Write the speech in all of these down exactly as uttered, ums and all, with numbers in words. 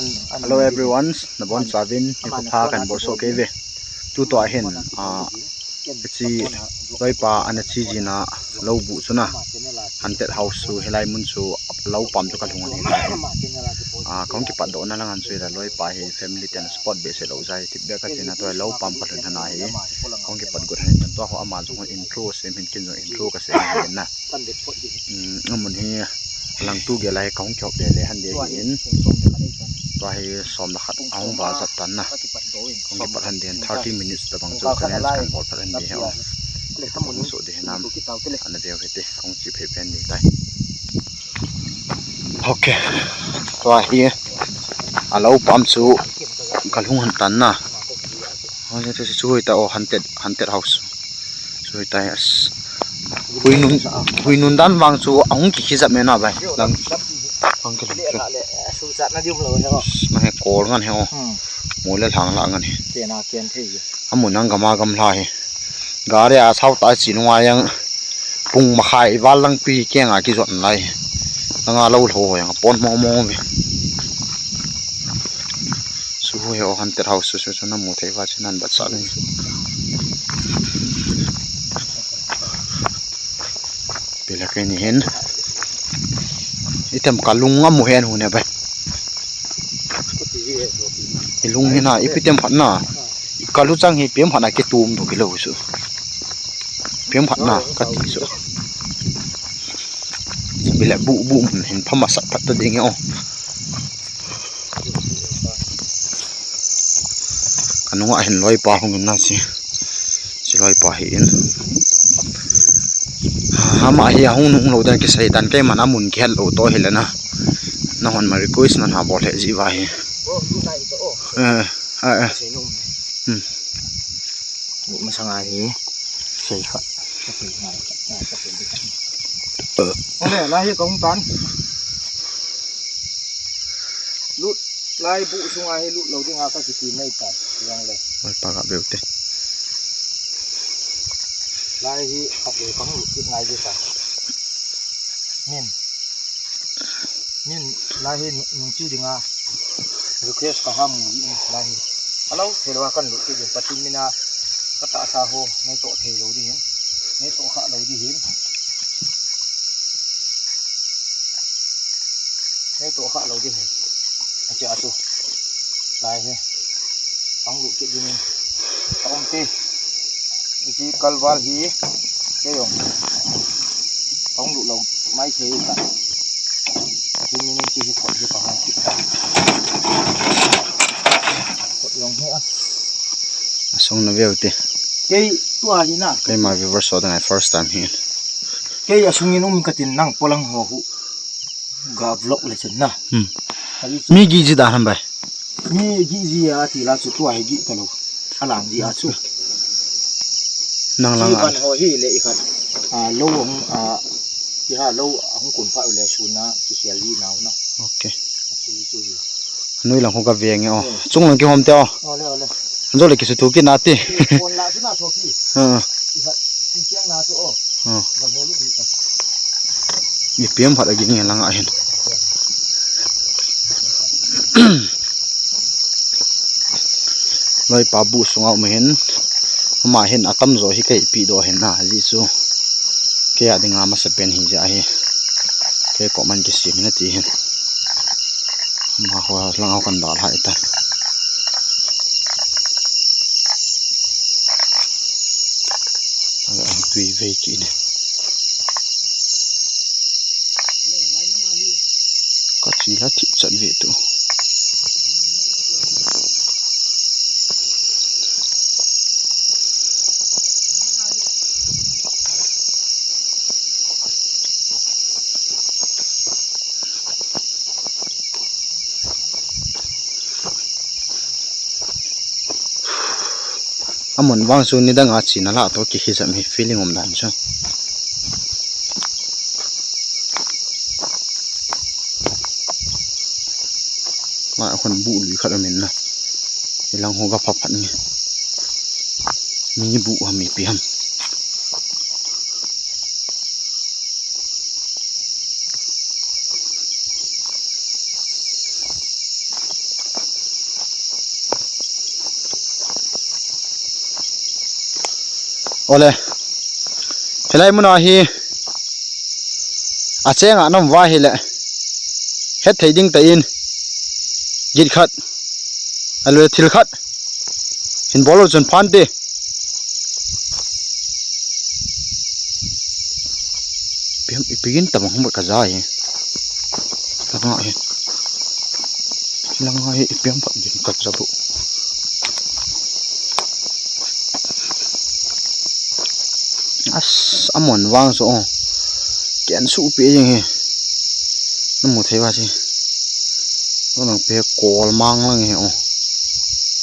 Hello everyone, nabonchauvin nikho pha kahin bolsoh kei uve. Tutua hin, ah, hiche loipa ana che jing na lou buh chu na, haunted house chu hilai mun chu lou pam chu kalhung ahi. Ah, kahung kipatdoh na lang a chu hilai loipa hi family ten support behseh lou jeh a thipbeh kati na, tua lou pam kalhun ahi na hi. Kahung kipat got ahi, tua ho ama jong intro sem hin, ken jong intro kasem ahi na. Hmm, amun hi alangtu gel a hi kahung kihop lele hande ahin. Tua hi som le khat ahung val jat tan na. Kahung kipat hande hin, thirty minutes tabang chu challenge kahin bol phat hande hi o. Kahung soh ding hinam. Ana veu hite, kahung che phei phei ding tai. Okay. Tua hi alou pam chu kalhung hon tan na. Chu, chu, chu, chu hita o, haunted, haunted house. Chu hita as. Hui nun, hui nun dan vang chu ahung kikhi jat me na bai. Lang. Hung kikhi. Ma he kol ngan he o. Hmm. Mo le lhang la ngan he. Amun nang gam a gamla hi. Gari a sao ta chi nunga jong pung makhai val lang pi keng a kijot lai. Nanga lou lho jong pon mo mo ve. Chu hi o, haunted house chu, chu, chu namu thei uva chu nan bat sah ding. Pila kei ni hin. Item kalung amu hen hu ne bai. Ilung hina, ipi tem phat na. Kalu chang hi pem phat na kitum do kilou chu. Pem phat na, kati chu. Bile bu, bu mun hin pha masat phat ta ding o. Kanunga hin loipa hung in na si. Si loipa hi in. Ama hi ahung nung lou dan kisei dan keiman amun kihel lou to hi le na. Nahon ma request man ha bol he ji va hi. Eh, eh, eh. Hmm. Masang a hi. Sei kha. Ole, la hi kong tan. Lut, lai bu sunga hi lut lou dinga kakiti mai tan. Jong le. Oi, pa ga beu te. Lai hi khat le kong lut kit ngai di ta. Min. Min, lai hi nung, nung chi dinga. Request ka ham mu in lai hi. Alou, thei lou a kan lut kit din. Pathen mina ka tahsa ho, nei toh thei lou di hin. Nei toh kha lou di hin. Nei toh kha lou di hin. Acha atu. Lai hi. Pang lut kit ding in. Ka um te. Iti kalval hi. Kei jong. Pang lut lou mai thei ta. Hi mini ki hi kot hi pa han kit ta. Kot jong hi a. Asung na veu te. Kei tua hi na. Keima viewers ho dang a first time hi. Kei asung in um katin nang polang ho hu. Ga vlog le chun na. Hmm. Ahi chu. Mi gi ji da ham bai. Mi gi ji a ti la chu tua hi gi ta lou. Alang ji a chu. Nang lang a. Chi ban ho hi le i khat. A, lou hung, a, ki ha lou hung kun pha le su na ki hial ji nau na. Okay. Chu chu hi. Noi lang ho ka veng e o. Hmm. Chung lang ki hom te o. Ole, ole. Anjo le ki su tu ki na ti. Kon la chu na tho ki. Ha. I khat ki kiang na chu o. Ha. Ga ho lu ni ta. Ipi ham phat a ging lang a hin. Loipa bu sunga um hin. Ama hin atam jo hi kei pi do hin na ji chu. Kei a dinga masa pen hi ja hi. Kei ko man ki sim na ti hin. Ama ho lang ho kan dal hai ta. Aga tui vei ki ne. Ka chi la thip chat ve tu. Amun vang chu nidang a chena la to ki hi jam hi feeling um dan chu. Ma khun bu lui khat um in na. Hilang ho ga pha phat ni. Mi bu ham ipi ham. Ole. Hilai muna hi. Achenga nam va hile. Hetthei ding tah in. Git khat. Ahilou le thil khat. Hin bol lou chun phante. Ipi, ipi gin tabang ham kaja hi. Kanga hi. Langa hi ipi ham pat gin kaja bu. As, amon vang so, oh. Ken su pi jing hi. Namu thei va si. Nang pe kol mang lang hi, oh.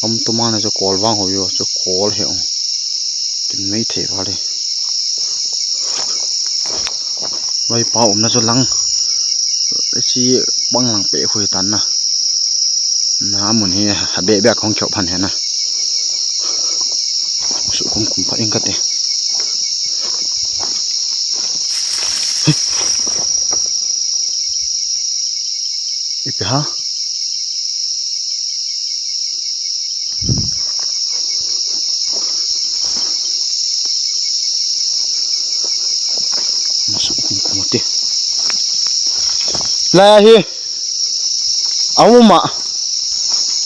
Am tu mang na chu kol vang ho yo, chu kol hi, oh. Kin mei thei va le. Vai pa um na chu lang. Chi bang lang pe hui tan na. Na mun hi ha be be khong khop phan hi na. Su kum kum pha ing kate. Ipi ha? Masu kum kum te. Lai hi. Auma.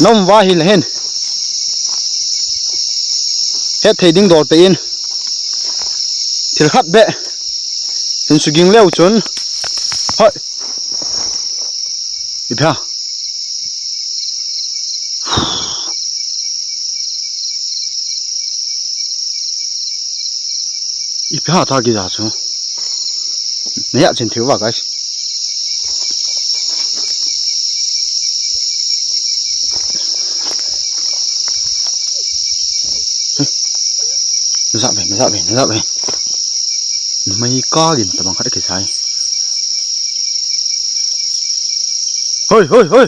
Nom va hi le hen. Hetthei ding dol pe in. Thil khat be. Hin su ging leu chun. Hoi. Ipi ha. Ipi ha ta kija chu. Naya chin thiu va, guys. Naja ve, naja ve, naja ve. Mai ka gin tabang khat kisai. Hoi, hoi, hoi.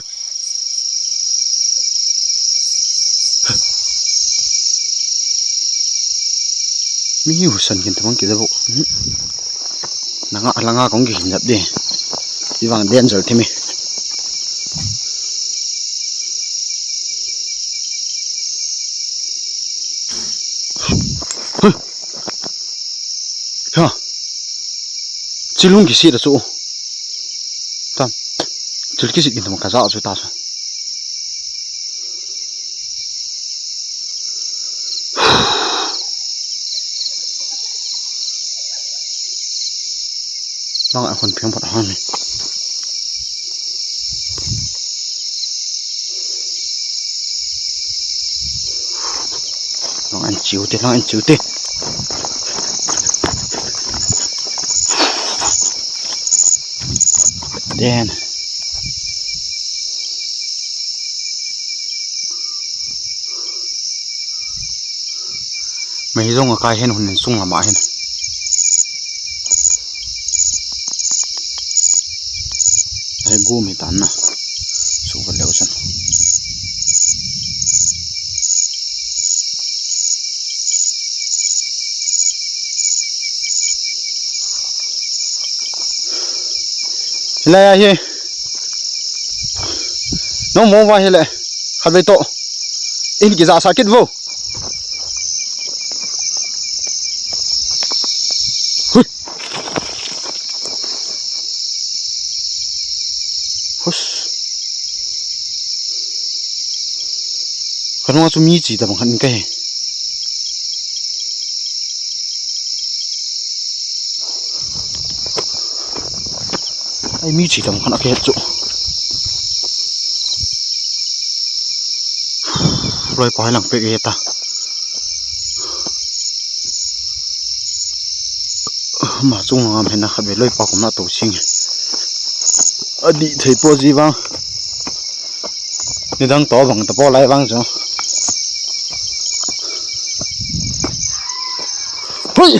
Mi husan gin tabang kija bu. Nanga, langa kong ki hinjap di. Ivang danger thimi. Ha. Chilung kisi da chu. Tam. Chil kisi kin tam kaja chu ta chu. Lang a khun phiam phat han ni. Lang an chiu te, lang an chiu te. Den. Mei jong akai hen hun in sung lama hin. Ai gu mi tan na. Su va leu chan. Hilai a hi. Nong mo va hile. Khat vei to. In kija sa kit vo. Hui. Hus. Kanung chu mi chi tabang khat in kahe. Ai mi chi tabang khat a kahe chu. Loi pa lang pe ke ta. Ma chung ngam hena khat ve loi pa kum na to sing. Adi thei po ji vang. Ni dang to bang ta po lai vang chu. Hui!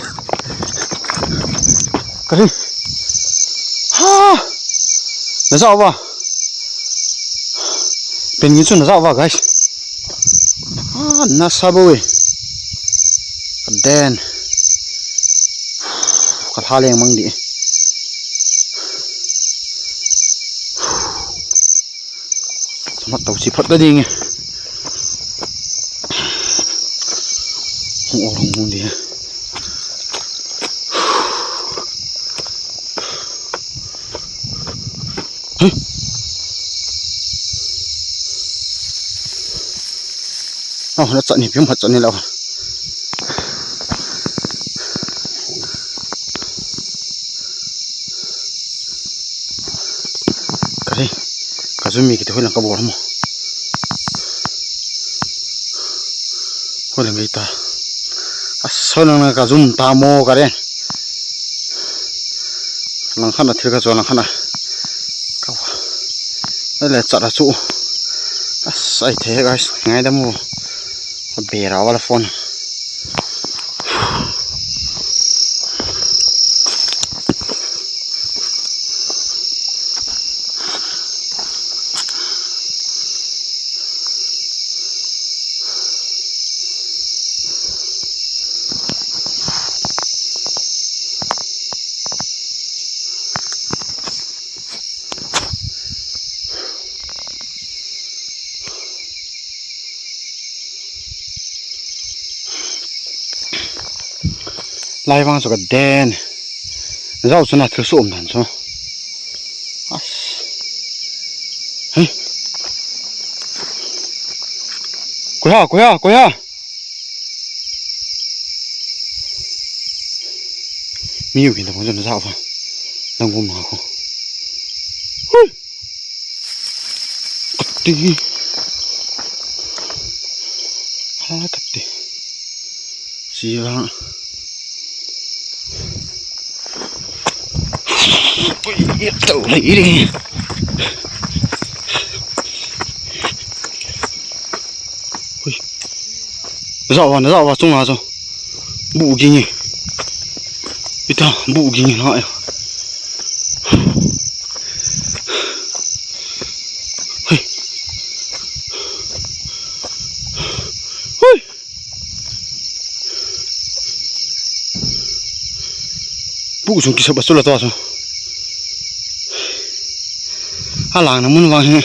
Kari. Ha! Na sa va. Pen ngi chu na sa va, guys. Ah, na sa bo e. Den. Ka tha leng mang di. Mat tau chi phat da ding e. Hung or hung hung di. Hui. Oh, na chat ni, pim hat chat ni lo. Kare, ka zum mi kiti hoilang ka bol mo. Hoilang kita. Aso nang ka zum ta mo kare. Langkhat a thil ka chu langkhat a. Ka. Ele chat a chu. Asai the guys, ngaidam mo. Bera wala phone. Lai vang chu ka den. Zau chu na thil su um dan chu. As. Hei. Koi ha, koi ha, koi ha. Mi u kin ta pon chu na zau va. Nang gum na ko. Hui. Kati. Ha kati. Siva. Ui, tau lai ri. Ui. Zau va, zau va, chung la zau. Bu ging e. Ita, bu ging e na e. Hui. Hui. Bu chung kisap a chu la to chu. A lang na mun vang hi.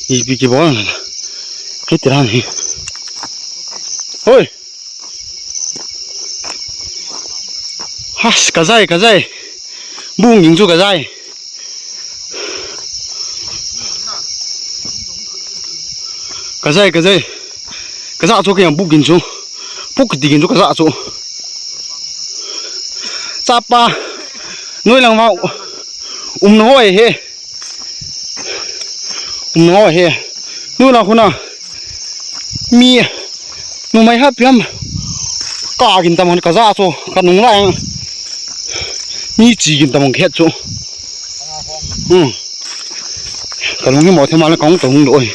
Ipi kibol na. Hiti ran hi. Hui. Has, ka zai, ka zai. Bung ging chu ka zai. Ka zai, ka zai. Ka za chu ka yang buk ging chu. Buk ti ging chu ka za chu. Chapa. Noi lang ma. Um na hoi he. Um, no he. Nu na khuna. Mi. Nu mai ha piam. Ka gin tamon ka za chu. Ka nung la yang. Mi chi gin tamon khet chu. Hmm. Ka lung hi mo the ma le ka hung to hung lo oi.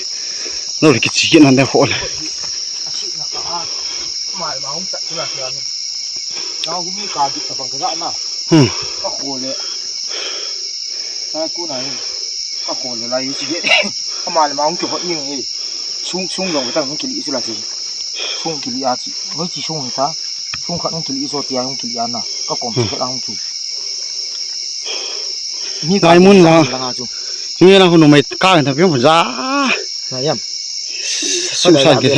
Lo le ki chi gin nan de ho le. Mai ma hung ta chu la. Ka hung ka gin tamon ka za na. Hmm. Ka ko le. Ka ko na. Ka ko le lai chi. Ama le ma hung kihot ning hi. Sung, sung dong ta hung kili chu la chi. Sung kili a chi. Noi chi sung hi ta. Sung khat hung kili chu tia hung kili a na. Ka kom chi khat hung chu. Ni ka mun la. La nga chu. Ni la hunu mai ka ta piong ja. Na yam. Su sa ke.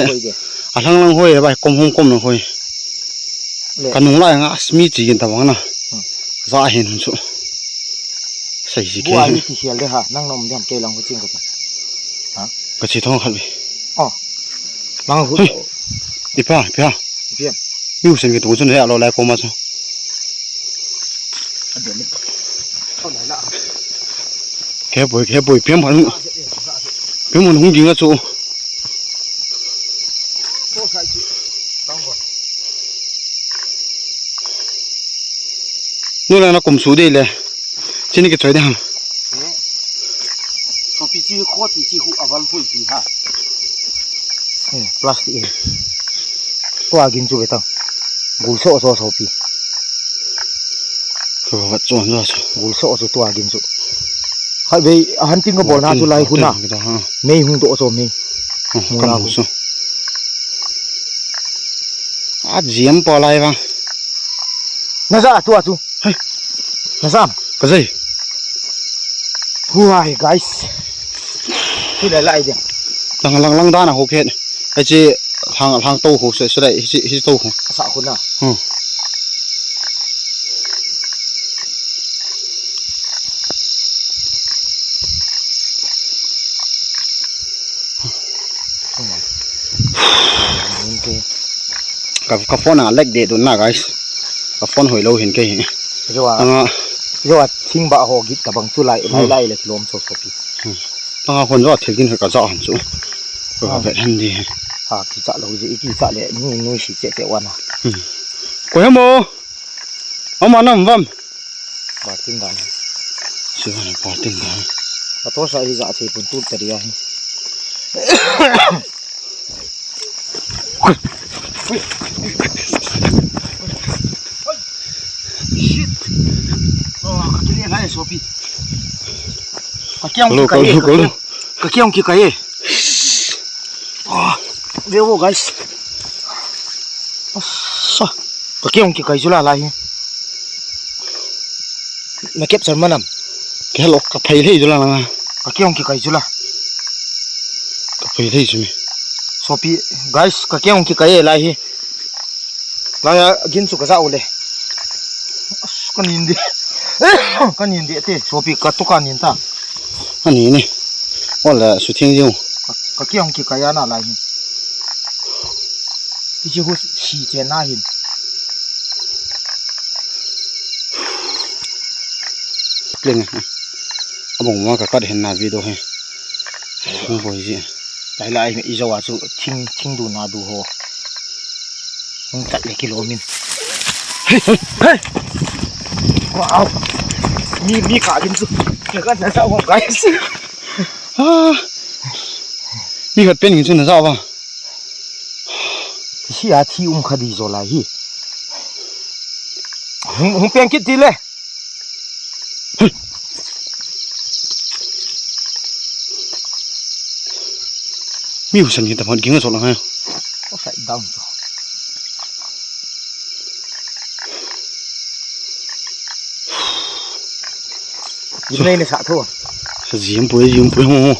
A lang lang hoi ba kom hung kom na hoi. Le. Ka nung la nga asmi chi gin ta bang na. Hmm. Za hin hun chu. Sai si ke. Bua ni ki hial de ha, nang nom diam ke lang hu ching ka ta. Ha? Ka chi thong khat ve. Oh. Nang hu. Hui. Ipa, ipa. Ipa. Yu sen ke tu chun he alo lai ko ma chu. A de ni. Thon lai la. Ke poi, ke poi, piam han. Piam han hung ging a chu. Nu la na kum su de le. Chini ke choi de ham. Sopi chi kho ti chi hu aval hui pi ha. Eh, plastic eh. Tua gin chu ve tang. Gul so so sopi. Ka va chon lo so. Gul so so tua gin chu. Hai ve a han ting ka bol na chu lai hu na. Mei hung do so mei. Mu na hu so. A jiam pa lai vang. Na za tua chu. Hai. Na zam. Ka zai. Huai, guys. Hi lai lai dia. Lang, lang, lang dan a ho khen. Ai chi lang, lang to ho se, se lai, hi, hi to ho. Sa ho na. Hmm. Ka, ka phone a lag deh dun na, guys. Ka phone hoilou hin kei hi. Joa, Anga, joa thing ba ho git ka bang chu lai, lai, hmm, lai le kilom chok ka pi. Hmm. Anga phone joa thil din ka ja han chu. Ka, ah, vet han di. Ha, kicha lou ji, kicha le, ni, ni si che che wana. Hmm. Koi ham o? Ama nam vam. Batin dan. Sivan batin dan. Ato sa hi ja che pun tu tari ahi. Shit. Oh, ka kile lai sopi. Ka kiang kikai e, ka kiang kikai e. Oh, ve vo, guys. Asa. Ka kiang kikai chu la lai hi. Na capture manam. Ke lo ka phai lei chu la na. Ka kiang kikai chu la. Ka phai lei chu mi. Sopi, guys, ka kiang kikai e lai hi. Lai a gin chu ka ja u le. As, ka nin di. Ka nin di te. Sopi ka tu ka nin ta. Ani ni. Wala su thing jiu. Ka, ka kiang kikai a na lai hi. Kichi hu si che na hin. Pleng. Abong ma ka kat hin na video hi. Hung boi ji. Lai lai i jo a chu thing, thing du na du ho. Hung tat le kilom in. Hey, hey, hey. Wow. Mi, mi ka gin chu. Ka na sa ho, guys. Ah. Mi khat pen gin chu na sa ba. Hi a thi um kha di jo lai hi. Hung, hung pen kit ti le. Hei. Mi husan kita pon ginga solang hai. Upside down to. Jimlei ne sa tho. Jim pui, jim pui ho ho.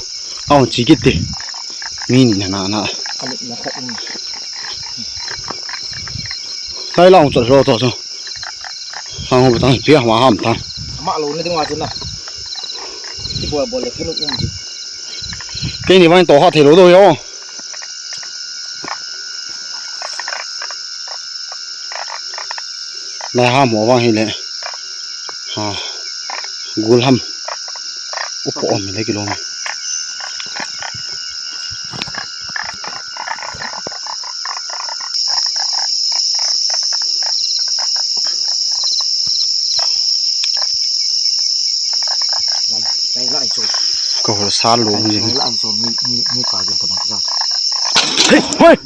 Aw chi kit te. Mi ni na na na. Ani na khat ni. Lai lang cho cho cho. Hang ho tang pia ma ham tang. Ma lo ne ding wa chu na. Ti bol bol le thenu um ji. Keini vang to ha thei lo do yo. Lai ham ho vang hi le. Ha. Gul ham. Upo om le kilom. Ka hol sa lung jing. Hey, hey.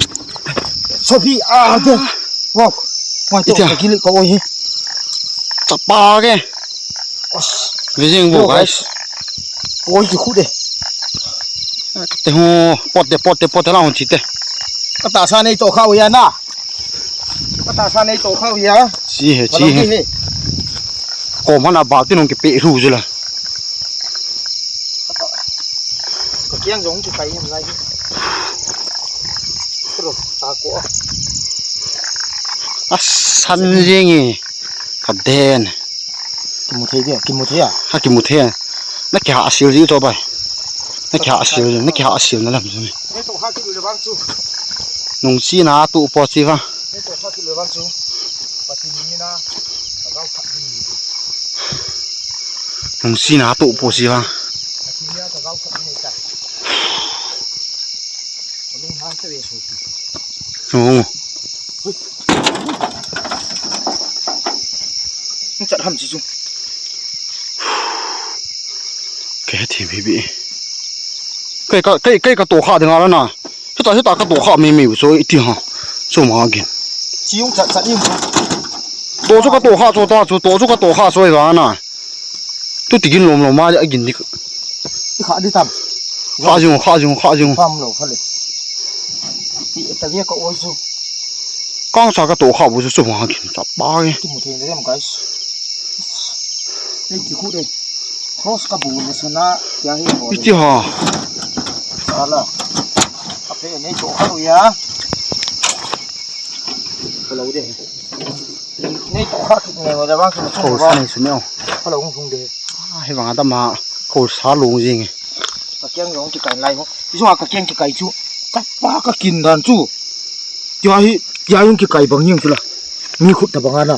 Sopi, ah, de. Wow. Mai to, itia. Ka kili ka oi hi. Chapa ke. Os. Vijing bo, guys. Oi ki khu de. Te ho, pot de, pot de, pot de la hon chi te. Ka ta sa nei to kha u ya na. Ka ta sa nei to kha u ya. Chi he, chi he. Ko mana ba ti nong ki pe ru ju la. Ka kiang jong kikai lai. Ro, ta ko. A san jing e. Ka den. Kimu thei dia, kimu thei a. Ha kimu thei a. Na kiha sil ji to bai. Na kiha sil, na kiha sil na lam ji. Nei to ha kilu le vang chu. Nung chi na tu po chi va. Nei to ha kilu le vang chu. Pati ni na. Ka gau khat ni. Nung chi na tu po chi va. Pati ni na ka gau khat ni ta. Ka lung han te ve su. Nung. Nung chat ham chi chu. Ka he thim hi bi. Kai ka, kai, kai ka to kha ding a la na. Chuta, chuta ka to kha mi mi so iti ha. So ma gin. Chi yung chat chat yung. To chu ka to kha so ta chu, to chu ka to kha so i va na. Tu ti gin lom lom ma a gin di. Ti kha di tam. Kha jing, kha jing, kha jing. Kham lo kha le. Ti ta via ka oi chu. Kang cha ka to kha bu chu chu ma gin ta pa ge. Kimu thei dem, guys. Ei ki khu de. Cross ka bu le sana ya hi ko. Iti ha. Ala. Ape nei to kha ya. Ka lo de. Nei to kha ki ne wa da bang ko sa nei su ne o. Ka lo hung hung de. Ah, hi bang adam ma ko sa lung jing. Ka kiang jong kikai lai ho. Ijo ka kiang kikai chu. Kapa ka kin dan chu. Tia hi, tia hi kikai bang hiang chu la. Mi khut ta bang ana.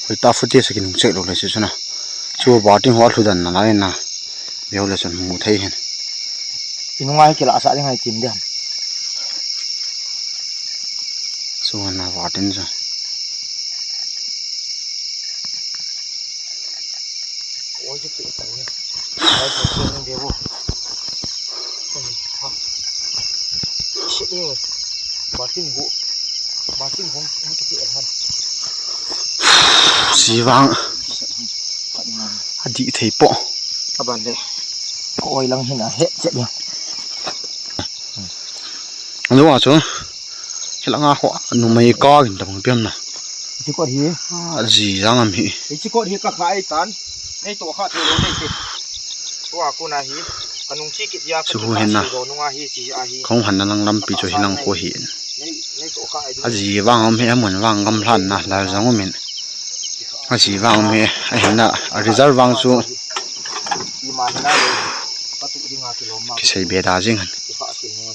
Hoi ta fu te sa kin hung check lo le chu na. Chu ba tin ho lhu dan na lai na. Veu le chun mu thei hin. Inunga hi kila sa ding ai tin dem. Chu na ba tin chu. Oi, chu ki ta ni. Ai, chu ki ni de bu. Shit ni. Martin bu. Martin hong, hong ki han. Sivang. Adi thei po. Aban le. Ko oi lang hin a he che ni. Anu a chu. Hilanga ho numei ka gin tam piam na. Chi ko hi. A ji jang am hi. Chi ko hi ka kha ai tan. Nei to kha thei lo nei te. Tua ko na hi. Ka nung chi kit ya ka. Chu chu hen na. Ka si do nung a hi chi a hi. Khong han na lang lampi chu hilang ko hi. Nei, nei to kha ai. A ji vang am hi amun vang gam hlan na la jang um in. A ji vang am hi a hin na a result vang chu. Ima hi na le. Ka tu ding a ki lo ma. Kisei be da jing han. Ki kha ki no.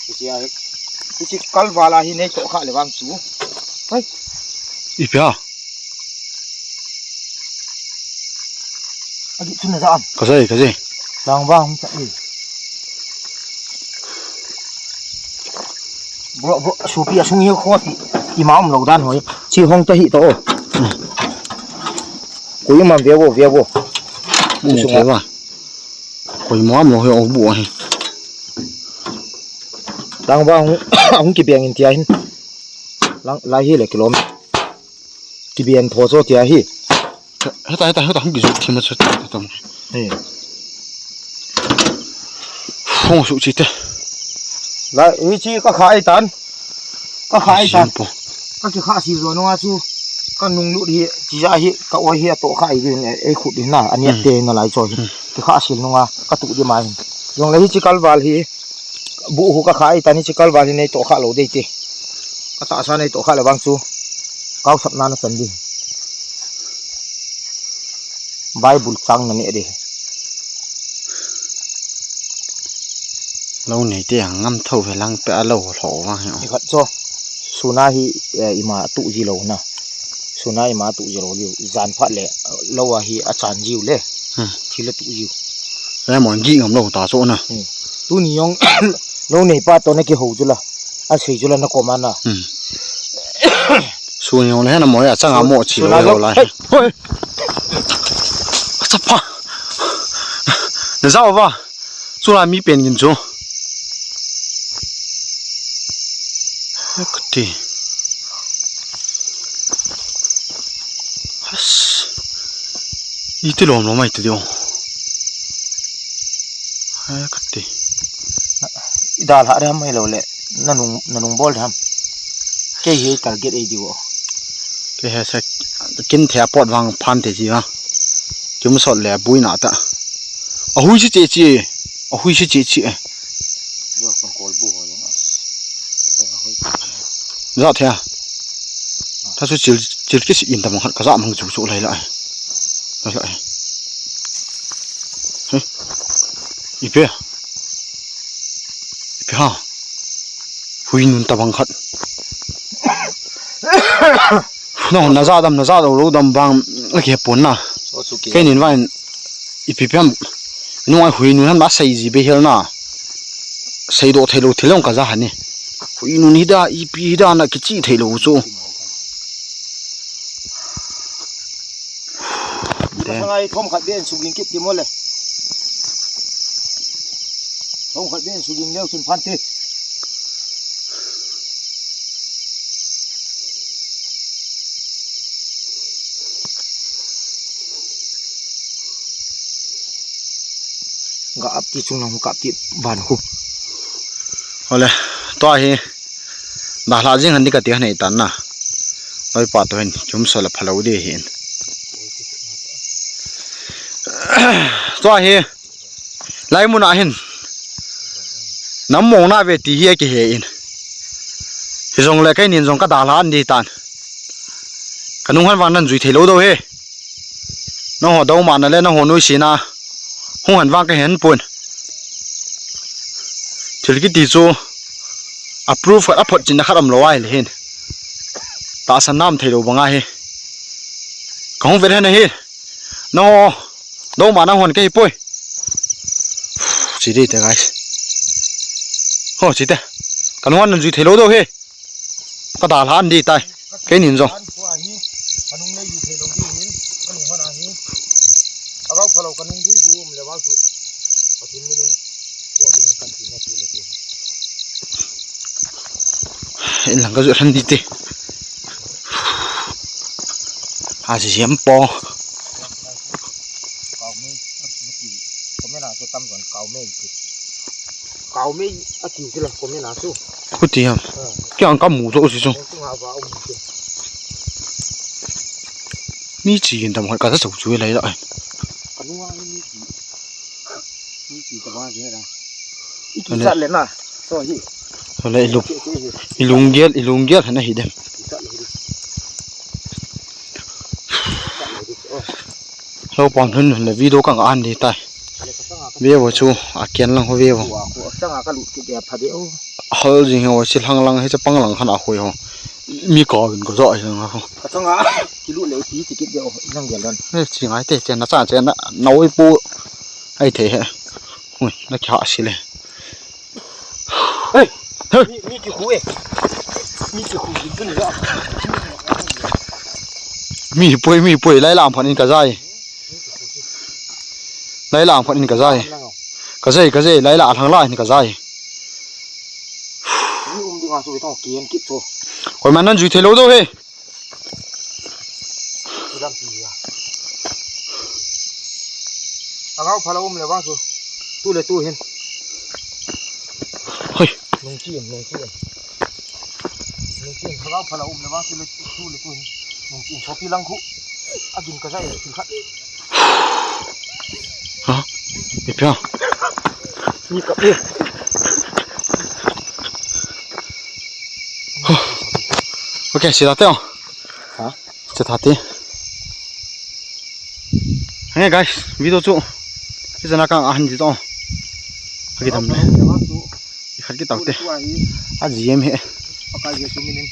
Ki chi a hi. Ki chi kal vala hi nei to kha le vang chu. Hai. Ipi a. Agi chun na jam. Ka jai, ka jai. Lang ba hung cha e. Bro, bro, supi a sung hi kho ti. Ima um lo dan hoi. Chi hong ta hi to. Koima ve vo, ve vo. Ni sung che ba. Koima um lo hi o bu hi. Lang ba hung, hung ki beng in tia hin. Lang, lai hi le kilom. Ki beng tho cho tia hi. Heta, heta, heta, hung ki ju thim cho ta tam. He. Hung su chi te. La, ui chi ka kha ai tan. Ka kha ai tan. Ka ki kha si zo no a chu. Ka nung lut hi, chi ja hi, ka oi hi a to kha ai din, ei khut din na, ani te na lai cho hi. Ki kha sil nunga, ka tu di mai. Jong le hi chi kal val hi. Bu hu ka kha ai tan hi chi kal val hi nei to kha lo dei te. Ka ta sa nei to kha le vang chu. Kau sap na na chan di. Bible chang na ne de. Lo nei te ang ngam tho ve lang pe a lo hlo va hi. Ni khat cho. Suna hi, eh, ima tu ji lo na. Suna ima tu ji lo liu. Jan phat le lo a hi a chan jiu le. Hmm. Thil a tu jiu. Re mon gi ngam lo ta cho na. Hmm. Tu ni yong lo nei pa to na ki ho ju la. A sei ju la na ko ma na. Hmm. Su ni yong le na mo ya chang a mo chi lo la. Hoi. Chapa. Na za va. Chu la mi pen gin chu. Kati. Has. Iti lom lom ai ti dio. Kati. Ida la re ham mai lo le. Nanung, nanung bol ham. Kei hi target ei diu. Kei hi sa kin the pot vang phan te ji va. Kim sot le bui na ta. A hui si che chi. A hui si che chi. Ja the. Tha su chil, chil ki si in ta mang khat ka ja mang chu chu lai lai. Lai lai. He. Ipi. Ipi ha. Hui nun ta bang khat. Na, na ja dam, na ja lo, lo dam bang, a ke pon na. Kei nin vain, ipi piam. Nung ai hui nun han ba sei ji be hel na. Sei do thei lo thei lo ka ja han ni. Hui nun hi da, ipi hi da na ki chi thei lo chu. Te. Masang ai thom khat ben suging kit ti mo le. Thom khat ben suging leo chun phan te. Ga ap ti chung lang ka ti ban khu. Ole, to hi. Ba hla jing han di ka ti han ei tan na. Oi pa to hin, chum so la phalo di hin. To hi. Lai mun a hin. Nam mong na ve ti hi a ki he in. Hi jong le kai nin jong ka da hla an di tan. Ka nung han vang nan jui thei lo do he. Nang ho do ma na le nang ho nui si na. Hung han vang ka hen pun. Thil ki ti chu. Approve khat aphot chinna khat umlou ahile hin. Tahsan nam theilou banga hi. Kahung vet hen ahi. Nangho, doma nang hon kahi poi. Chi ding te guys. Ho, chi te. Kanung hon nang jui theilou diu hi. Kadalhan ding tai. Keinin jong. Kanung nei jui theilou ding hin. Kanung hon ahi. Agao phalou kanung jui gu um le vang chu. Pathen minin. Ko ding kan ti na tu le tu. Inlang kajot han ding te. Aji jiem po. Comment a chu tam jon Kaomei ti. Kaomei ati chu la comment a chu. Huti ham. Kiang kamu jo si chu. Tung ha va um ti. Mi chi in tam hoi ka sa chu lai la. Kanung a mi chi. Mi chi ta ba je la. Iki sat le na. So hi. Hole ilu. Ilunggel, ilunggel hana hi dem. Lo pang hun hun le video kang an ding tai. Ve vo chu a kian lang ho ve vo. Changa ka lut ki dia pha de o. Hal jing ho chi lang lang hi cha pang lang khan a hoi ho. Mi ka vin ko jo ai lang ho. Ka changa ki lut le ti ti ki de o nang gel don. Eh, chi ngai te chen na cha chen na na oi pu. Ai the he. Ui, na kya si le. Hey, hey. Mi, mi ki khu e. Mi ki khu ki ni lo. Mi poi, mi poi, lai lam phan in ka jai. Lai lam phan in ka jai. Ka jai, ka jai, lai la thang la in ka jai. Mi um ding a chu thong kien kit chu. Koi man nan jui thei lo do he. Lampi a. Agao phalou um le vang chu. Tu le tu hin. Hoi. Nung chi, nung chi. Nung chi, agao phalou um le vang chu le tu le tu hin. Nung chi, sopi lang khu. Agin ka jai, chi khat. Ha? Ipi a? Mi kap e. Okay, sila teo. Ha? Che tha te. Henge guys, video chu. Kichana kang ahin ji to. Kidam le. Ikhat kitau te. A G M he. Pakai ge chu minin.